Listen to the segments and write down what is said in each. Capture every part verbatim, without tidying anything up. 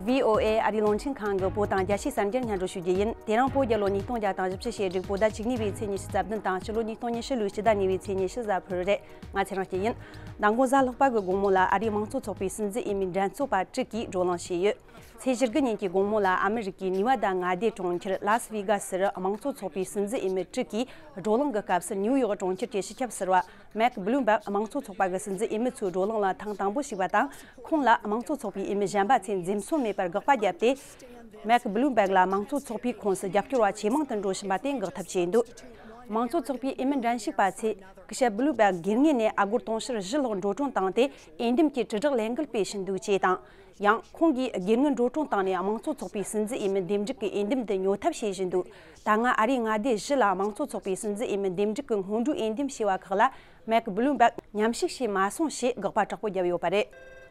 བྷི་ཨོ་ཨེ་ཨ་རིའི་རླུང་འཕྲིན་ཁང་གི་བོད་དང་རྒྱལ་སྤྱིའི་གསར་འགྱུར་སྙན་སྒྲོན་ཞུ་རྒྱུ་ཡིན། དེ་རིང་བོད་རྒྱལ་ལོ་ཉིས་སྟོང་བརྒྱ་དང་བཞི་བཅུ་ཞེ་དྲུག་བོད་ཟླ་བཅུ་གཉིས་པའི་ཚེས་ཉི་ཤུ་རྩ་བདུན་དང་ཕྱི་ལོ་ཉིས་སྟོང་ཉི་ཤུ་ལོའི་སྤྱི་ཟླ་གཉིས་པའི་ཚེས་ཉི་ཤུ་གཟའ་ཕུར་བུ་རེད། ང་ཚེ་རིང་སྐྱིད་ཡིན། མདང་དགོང་གཟའ་ལྷག་པ་གི་དགོང་མོ་ལ་ཨ་རིའི་དམངས་གཙོ་ཚོགས་པའི་སྲིད་འཛིན་འོས་མི་འགྲན་རྩོད་པ་དྲུག་གིས་བགྲོ་གླེང་བྱས་ཡོད། ཚེས་བཅུ་དགུ་ཉིན་གྱི་དགོང་མོ་ལ་ཨ་མི་རི་ཀའི་ནི་ཝ་ད་མངའ་སྡེ་གྲོང་ཁྱེར་ལཱ་སི་ཝེ་གཱ་སི་རུ་དམངས་གཙོ་ཚོགས་པའི་སྲིད་འཛིན་འོས་མི་དྲུག་གིས་བགྲོ་གླེང་གི་སྐབས་སུ་ནིའུ་ཡོག་གྲོང་ཁྱེར་གྱི་སྤྱི་ཁྱབ་ཟུར་པ་མེག་བྷི་ལུམ་བྷག་དམངས་གཙོ་ཚོགས་པ་གི་སྲིད་འཛིན་འོས་མི་ཚོའི་བགྲོ་གླེང་ལ་ཐེངས་དང་པོ་ཞུགས་པ་དང་། ཁོང་ལ་དམངས་གཙོ་ཚོགས་པའི་འོས་མི་གཞན་པ་ཚོས་འཛེམ་ཟོན་མེད་པར་དགག་པ་བརྒྱབ་སྟེ། མེག་བྷི་ལུམ་བྷག་ལ་དམངས་གཙོ་ཚོགས་པའི་ཁོངས་སུ་རྒྱབ་སྐྱོར་བ་ཇེ་མང་དུ་འགྲོ་བཞིན་པ་དེ་འགོག་ཐབས་བྱས་འདུག་དམངས་གཙོ་ཚོགས་པའི་འོས་མི་འགྲན་ཞུགས་པ་ཚོས་ཀི་ཤ་བྷི་ལུམ་བྷག་སྒེར་ངོས་ནས་ཨ་སྒོར་དུང་ཕྱུར་བཞི་ལྷག་འགྲོ་གྲོན་བཏང་སྟེ་འོས་འདེམས་ཀྱི་དྲིལ་བསྒྲགས་ལས་འགུལ་སྤེལ་བཞིན་འདུག་ཅེས་དང་། ཡང་ཁོང་གིས་སྒེར་ངོས་འགྲོ་གྲོན་བཏང་ནས་དམངས་གཙོ་ཚོགས་པའི་སྲིད་འཛིན་འོས་མི་འདེམས་སྒྲུག་གི་འོས་འདེམས་འདི་ཉོ་ཐབས་བྱེད་བཞིན་འདུག་ད་སྔ་ཨ་རིའི་མངའ་སྡེ་བཞི་ལ་དམངས་གཙོ་ཚོགས་པའི་སྲིད་འཛིན་འོས་མི་འདེམས་སྒྲུག་གི་སྔོན་འགྲོའི་འོས་འདེམས་བྱས་པ་ཁག་ལ་མེག་བྷི་ལུམ་བྷག་མཉམ་ཞུགས་བྱས་མ་སོང་ཞེས་དགག་པ་དྲག་པོ་བརྒྱབ་ཡོད་པ་རེད།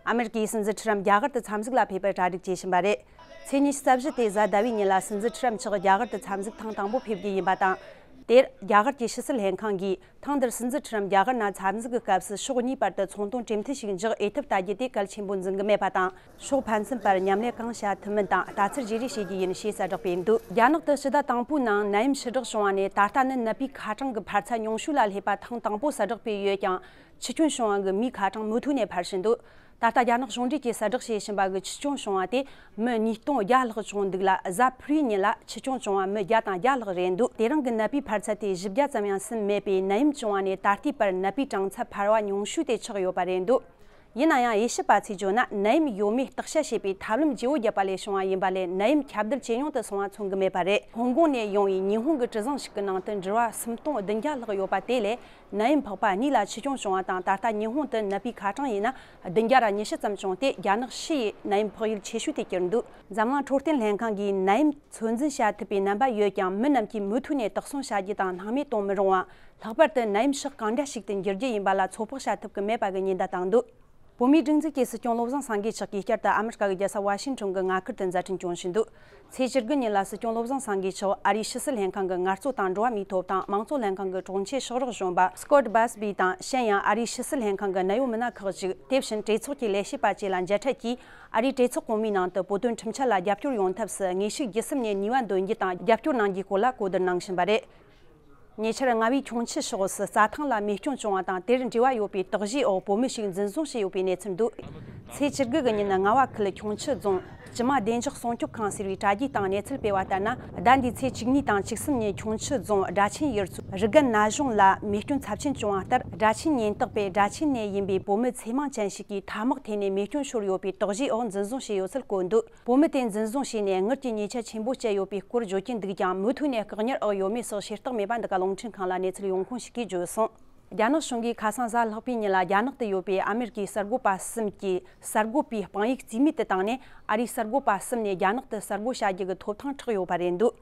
ཨ་མི་རི་ཀའི་སྲིད་འཛིན་ཁྲི་རམ་རྒྱ་གར་དུ་འཚམས་གཟིགས་ལ་ཕེབས་པར་གྲ་སྒྲིག་བྱེད་བཞིན་པ་རེད། ཚེས་ཉི་ཤུ་རྩ་བཞི་སྟེ་གཟའ་ཟླ་བའི་ཉིན་ལ་སྲིད་འཛིན་ཁྲི་རམ་མཆོག་རྒྱ་གར་དུ་འཚམས་གཟིགས་ཐེངས་དང་པོ་ཕེབས་རྒྱུ་ཡིན་པ་དང་། དེར་རྒྱ་གར་གྱི་ཕྱི་སྲིད་ལྷན་ཁང་གིས། ཐེངས་འདིར་སྲིད་འཛིན་ཁྲི་རམ་རྒྱ་གར་ན་འཚམས་གཟིགས་ཀྱི་སྐབས་སུ་ཕྱོགས་གཉིས་བར་དུ་ཚོང་དོན་གྲོས་མཐུན་ཞིག་འཇོག་འོས་ཐབས་ལྟ་རྒྱུ་དེ་གལ་ཆེན་པོ་འཛིན་གྱི་མེད་པ་དང་། ཕྱོགས་ཕན་ཚུན་བར་མཉམ་ལས་གང་བྱ་ཐུབ་མིན་དང་ལྟ་ཚུལ་བརྗེ་རེས་བྱེད་རྒྱུ་ཡིན་ཞེས་གསལ་བསྒྲགས་སྤེལ་འདུག་རྒྱ་ནག་ཏུ་ཕྱི་ཟླ་དང་པོའི་ནང་ནད་ཡམས་ཕྱི་དྲགས་བྱུང་བ་ནས་ད་ལྟ་ནི་ནད་པའི་ཁ་གྲངས་ཀྱི་འཕར་ཚད་ཉུང་ཤོས་ལ་སླེབས་པ་ཐེངས་དང་པོ་གསལ་བསྒྲགས་སྤེལ་ཡོད་ཀྱང་། འཆི་སྐྱོན་བྱུང་བ་གི་མིའི་ཁ་གྲངས་མུ་མཐུད་ནས་འཕར་བཞིན་འདུག་ད་ལྟ་རྒྱ་ནག་གཞུང་འབྲེལ་གྱིས་གསལ་བསྒྲགས་བྱེད་བཞིན་པ་གི་འཆི་སྐྱོན་བྱུང་བ་དེ་མི་ཉིས་སྟོང་བརྒྱ་ལྷག་བྱུང་འདུག་ལ། གཟའ་ཕུར་བུའི་ཉིན་ལ་འཆི་སྐྱོན་བྱུང་བ་མི་བརྒྱ་དང་བརྒྱ་ལྷག་རེད་འདུག་དེ་རིང་གི་ནད་པའི་འཕར་ཚད་དེ་བཞི་བརྒྱ་ཙམ་ཡང་ཟིན་མེད་པས། ནད་ཡམས་བྱུང་བ་ནས་ད་ལྟའི་བར་ནད་པའི་གྲངས་ཚད་འཕར་བ་ཉུང་ཤོས་དེ་ཆགས་ཡོད་པ་རེད་འདུག་ཡིན་ན་ཡང་དབྱེ་ཞིབ་པ་ཚོས་བརྗོད་ན། ནད་ཡམས་ཡོད་མེད་བརྟག་དཔྱད་བྱེད་པའི་ཐབས་ལམ་བརྗེ་བོ་བརྒྱབ་པ་ལས་བྱུང་བ་ཡིན་པ་ལས། ནད་ཡམས་ཁྱབ་གདལ་ཇེ་ཉུང་དུ་སོང་བ་མཚོན་གྱི་མེད་པ་རེད། ཧོང་ཀོང་ནས་ཡོང་བའི་ཉི་ཧོང་གི་གྲུ་གཟིངས་ཤིག་གི་ནང་དུ་འགྲུལ་བ་སུམ་སྟོང་བདུན་བརྒྱ་ལྷག་ཡོད་པ་དེ་ལས། ནད་ཡམས་ཕོག་པ་གཉིས་ལ་འཆི་སྐྱོན་བྱུང་བ་དང་། ད་ལྟ་ཉི་ཧོང་དུ་ནད་པའི་ཁ་གྲངས་ཡིན་ན་བདུན་བརྒྱ་ར་ཉི་ཤུ་ཙམ་བྱུང་སྟེ། རྒྱ་ནག་ཕྱི་ཡི་ནད་ཡམས་ཕོག་ཡུལ་ཆེ་ཤོས་དེ་གྱུར་འདུག་འཛམ་གླིང་འཕྲོད་བསྟེན་ལྷན་ཁང་གིས་ནད་ཡམས་ཚོད་འཛིན་བྱ་ཐུབ་པའི་རྣམ་པ་ཡོད་ཀྱང་། མི་རྣམས་ཀྱིས་མུ་མཐུད་ནས་དོགས་ཟོན་བྱ་རྒྱུ་དང་སྣང་མེད་གཏོང་མི་རུང་བ། ལྷག་པར་དུ་ནད་ཡམས་ཕྱོགས་གང་འདྲ་ཞིག་ཏུ་འགྱུར་རྒྱུ་ཡིན་པ་ལ་ཚོད་དཔག་བྱ་ཐུབ་ཀྱི་མེད་པ་གི་ཉེན་བརྡ་བཏང་འདུག་བོད་མིའི་སྒྲིག་འཛུགས་ཀྱི་སྲིད་སྐྱོང་བློ་བཟང་སེང་གེ་མཆོག་གིས་བསྐྱར་དུ་ཨ་མི་རི་ཀ་གི་རྒྱལ་ས་ཝ་ཤིང་ཊོན་གྱི་མངའ་ཁུལ་དུ་མཛད་འཕྲིན་སྐྱོང་བཞིན་འདུག་ཚེས་བཅུ་དགུ་ཉིན་ལ་སྲིད་སྐྱོང་བློ་བཟང་སེང་གེ་མཆོག་ཨ་རིའི་ཕྱི་སྲིད་ལྷན་ཁང་གི་ངལ་རྩོལ་དང་འགྲོ་བ་མིའི་ཐོབ་ཐང་། དམངས་གཙོ་ལྷན་ཁང་གི་དྲུང་ཆེ་ཕྱག་རོགས་གཞོན་པ་སྐོད་བྷཱས་བྷི་དང་། གཞན་ཡང་ཨ་རིའི་ཕྱི་སྲིད་ལྷན་ཁང་གི་གནད་ཡོད་མི་སྣ་ཁག་ཅིག་དེ་བཞིན་གྲོས་ཚོགས་ཀྱི་ལས་བྱེད་པ་བཅས་ལ་མཇལ་འཕྲད་ཀྱིས། ཨ་རིའི་གྲོས་ཚོགས་གོང་མའི་ནང་དུ་བོད་དོན་ཁྲིམས་འཆར་ལ་རྒྱབ་སྐྱོར་ཡོང་ཐབས་སུ། དངོས་ཤུགས་བརྒྱུད་གསུམ་ནས་ནུས་པ་འདོན་རྒྱུ་དང་རྒྱབ་སྐྱོར་གནང་རྒྱུའི་སྐོར་ལ་གོ་བསྡུར་གནང་བཞིན་པ་རེད། ཉེ་ཆར་རྔ་བའི་ཁྱུང་ཆུ་ཕྱོགས་སུ་རྩྭ་ཐང་ལ་མེ་སྐྱོན་བྱུང་བ་དང་། དེར་འབྲེལ་བ་ཡོད་པའི་དག་གཞིའི་འོག་བོད་མི་ཞིག་འཛིན་བཟུང་བྱས་ཡོད་པའི་གནས་ཚུལ་འདུག་ཚེས་བཅུ་དགུ་གི་ཉིན། རྔ་བ་ཁུལ་ཁྱུང་ཆུ་རྫོང་སྤྱི་མ་བདེ་འཇགས་སྲུང་སྐྱོབ་ཁང་ཟེར་བའི་དྲ་རྒྱའི་སྟེང་གནས་ཚུལ་སྤེལ་བ་ལྟར་ན། ཟླ་འདིའི་ཚེས་བཅུ་གཉིས་དང་བཅུ་གསུམ་ཉིན་ཁྱུང་ཆུ་རྫོང་སྦྲ་ཆེན་ཡུལ་ཚོའི་རི་རྒན་ན་གཞུང་ལ་མེ་སྐྱོན་ཚབས་ཆེན་བྱུང་བ་ལྟར། སྦྲ་ཆེན་ཉེན་རྟོག་པས་སྦྲ་ཆེན་ནས་ཡིན་པའི་བོད་མི་ཚེ་མང་ཅན་ཞིག་གིས་ཐ་མག་འཐེན་ནས་མེ་སྐྱོན་ཤོར་ཡོད་པའི་དག་གཞིའི་འོག་འཛིན་བཟུང་བྱས་ཡོད་ཚུལ་བཀོད་འདུག་བོད་མི་དེ་འཛིན་བཟུང་བྱས་ནས་དངུལ་གྱི་ཉེས་ཆད་ཆེན་པོ་བཅད་ཡོད་པའི་སྐོར་བརྗོད་ཀྱིན་འདུག་ཀྱང་། མུ་མཐུད་ནས་བཀག་ཉར་འོག་ཡོད་མེད་སོགས་ཤེས་རྟོགས་མེད་པ་འདི་ག་རླུང་འཕྲིན་ཁང་ལ་གནས་ཚུལ་ཡོང་ཁུངས་ཤིག་གིས་བརྗོད་སོང་། རྒྱ་ནག་གཞུང་གིས་ཁ་སང་གཟའ་ལྷག་པའི་ཉིན་ལ་རྒྱ་ནག་ཏུ་ཡོད་པའི་ཨ་མེ་རི་ཀའི་གསར་འགོད་པ་གསུམ་གྱིས་གསར་འགོད་པའི་དཔང་ཡིག་རྩིས་མེད་དུ་བཏང་ནས། ཨ་རིའི་གསར་འགོད་པ་གསུམ་ནས་རྒྱ་ནག་ཏུ་གསར་འགོད་བྱ་རྒྱུ་གི་ཐོབ་ཐང་འཕྲོག་ཡོད་པ་རེད་འདུག་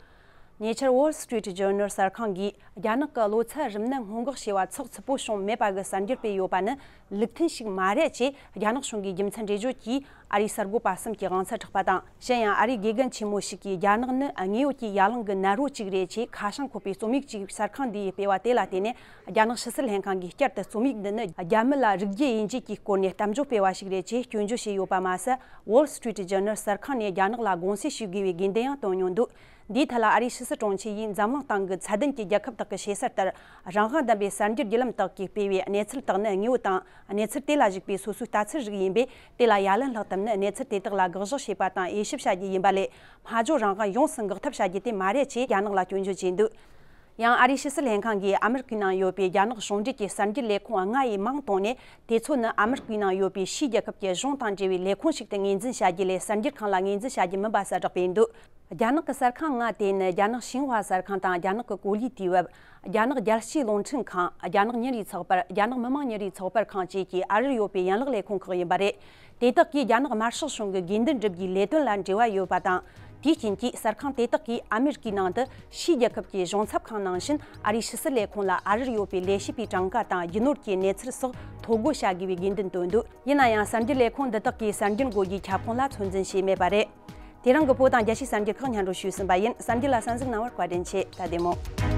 ཉེ་ཆར་Wall Street Journal གསར་ཁང་གིས། རྒྱ་ནག་གི་གློ་ཚད་རིམས་ནད་སྔོན་འགོག་བྱས་པ་ཚགས་ཚུད་པོ་བྱུང་མེད་པ་གི་གསར་འགྱུར་སྤེལ་ཡོད་པ་ནི་ལུགས་མཐུན་ཞིག་མ་རེད་ཅེས་རྒྱ་ནག་གཞུང་གིས་རྒྱུ་མཚན་འགྲེལ་བརྗོད་ཀྱིས། ཨ་རིའི་གསར་འགོད་པ་གསུམ་གྱི་དབང་ཚད་དྲག་པ་དང་། གཞན་ཡང་ཨ་རིའི་དགེ་རྒན་ཆེན་མོ་ཞིག་གིས། རྒྱ་ནག་ནི་དངོས་ཡོད་ཀྱི་ཡ་གླིང་གི་ནད་རོ་གཅིག་རེད་ཅེས་ཁ་བྱང་འཁོད་པའི་རྩོམ་ཡིག་ཅིག་གསར་ཁང་འདིས་སྤེལ་བ་དེ་ལ་བརྟེན་ནས། རྒྱ་ནག་ཕྱི་སྲིད་ལྷན་ཁང་གིས་བསྐྱར་དུ་རྩོམ་ཡིག་འདི་ནི་རྒྱ་མི་ལ་རིགས་རྒྱུད་དབྱེ་འབྱེད་ཀྱི་སྐོར་ནས་གཏམ་བརྗོད་སྤེལ་བ་ཞིག་རེད་ཅེས་སྐྱོན་བརྗོད་བྱས་ཡོད་པ་མ་ཟད། Wall Street Journal གསར་ཁང་ནས་རྒྱ་ནག་ལ་དགོངས་སེལ་ཞུ་དགོས་པའི་དགོས་འདུན་ཡང་བཏོན་མྱོང་འདུག་འདིའི་ཐད་ལ་ཨ་རིའི་ཕྱི་སྲིད་དྲུང་ཆེ་ཡིས་འཛམ་གླིང་སྟེང་གི་ཚད་ལྡན་གྱི་རྒྱལ་ཁབ་དག་གི་ཞེ་ས་ལྟར། རང་དབང་ལྡན་པའི་གསར་འགྱུར་བརྒྱུད་ལམ་དག་གིས་སྤེལ་བའི་གནས་ཚུལ་དག་ནི་དངོས་པོ་དང་། གནས་ཚུལ་དེ་ལ་གཞིགས་པའི་སོ་སོའི་ལྟ་ཚུལ་ཞིག་ཡིན་པས། དེ་ལ་ཡ་ལན་ལྷག་ཐབས་ནི་གནས་ཚུལ་དེ་དག་ལ་དགག་བཞག་བྱེད་པ་དང་དབྱེ་ཞིབ་བྱ་རྒྱུ་ཡིན་པ་ལས། སྨྲ་བརྗོད་རང་དབང་ཡོངས་སུ་འགག་ཐབས་བྱ་རྒྱུ་དེ་མ་རེད་ཅེས་རྒྱ་ནག་ལ་སྐྱོན་བརྗོད་བྱས་འདུག་ཡང་ཨ་རིའི་ཕྱི་སྲིད་ལྷན་ཁང་གིས་ཨ་མི་རི་ཀའི་ནང་ཡོད་པའི་རྒྱ་ནག་གཞུང་འབྲེལ་གྱི་གསར་འགྱུར་ལས་ཁུངས་ལྔ་ཡི་མིང་བཏོན་ནས། དེ་ཚོ་ནི་ཨ་མི་རི་ཀའི་ནང་ཡོད་པའི་ཕྱིའི་རྒྱལ་ཁབ་ཀྱི་གཞུང་དང་འབྲེལ་བའི་ལས་ཁུངས་ཤིག་ཏུ་ངོས་འཛིན་བྱ་རྒྱུ་ལས། གསར་འགྱུར་ཁང་ལ་ངོས་འཛིན་བྱ་རྒྱུ་མིན་པ་གསལ་བསྒྲགས་སྤེལ་འདུག་རྒྱ་ནག་གི་གསར་ཁང་ལྔ་དེ་ནི། རྒྱ་ནག་ཤིན་ཧྭ་གསར་ཁང་དང་། རྒྱ་ནག་གི་གོ་ལའི་དུས་བབ། རྒྱ་ནག་རྒྱལ་སྤྱིའི་རླུང་འཕྲིན་ཁང་། རྒྱ་ནག་ཉིན་རེའི་ཚགས་པར། རྒྱ་ནག་མི་དམངས་ཉིན་རེའི་ཚགས་པར་ཁང་བཅས་ཀྱི་ཨ་རིར་ཡོད་པའི་ཡན་ལག་ལས་ཁུངས་ཁག་ཡིན་པ་རེད། དེ་དག་གིས་རྒྱ་ནག་དམར་ཤོག་གཞུང་གི་དགོས་འདུན་སྒྲུབ་རྒྱུའི་ལས་དོན་ལ་འབྲེལ་བ་ཡོད་པ་དང་། དེའི་རྐྱེན་གྱིས་གསར་ཁང་དེ་དག་གིས་ཨ་མེ་རི་ཀའི་ནང་དུ་ཕྱིའི་རྒྱལ་ཁབ་ཀྱི་གཞུང་ཚབ་ཁང་ནང་བཞིན། ཨ་རིའི་ཕྱི་སྲིད་ལས་ཁུངས་ལ་ཨ་རིར་ཡོད་པའི་ལས་བྱེད་པའི་གྲངས་ཀ་དང་། རྒྱུ་ནོར་གྱི་གནས་ཚུལ་སོགས་ཐོ་འགོད་བྱ་དགོས་པའི་དགོས་འདུན་བཏོན་འདུག་ཡིན་ན་ཡང་། གསར་འགྱུར་ལས་ཁུངས་འདི་དག་གིས་གསར་འགྱུར་འགོད་རྒྱུའི་ཁྱབ་ཁོངས་ལ་ཚོད་འཛིན་བྱས་མེད་པ་རེད། དེ་རིང་གི་བོད་དང་རྒྱལ་སྤྱིའི་གསར་འགྱུར་ཁག་སྙན་སྒྲོན་ཞུས་ཟིན་པ་ཡིན། གསར་འགྱུར་ལ་གསན་གཟིགས་གནང་བར་བཀའ་དྲིན་ཆེ། ད་བདེ་མོ།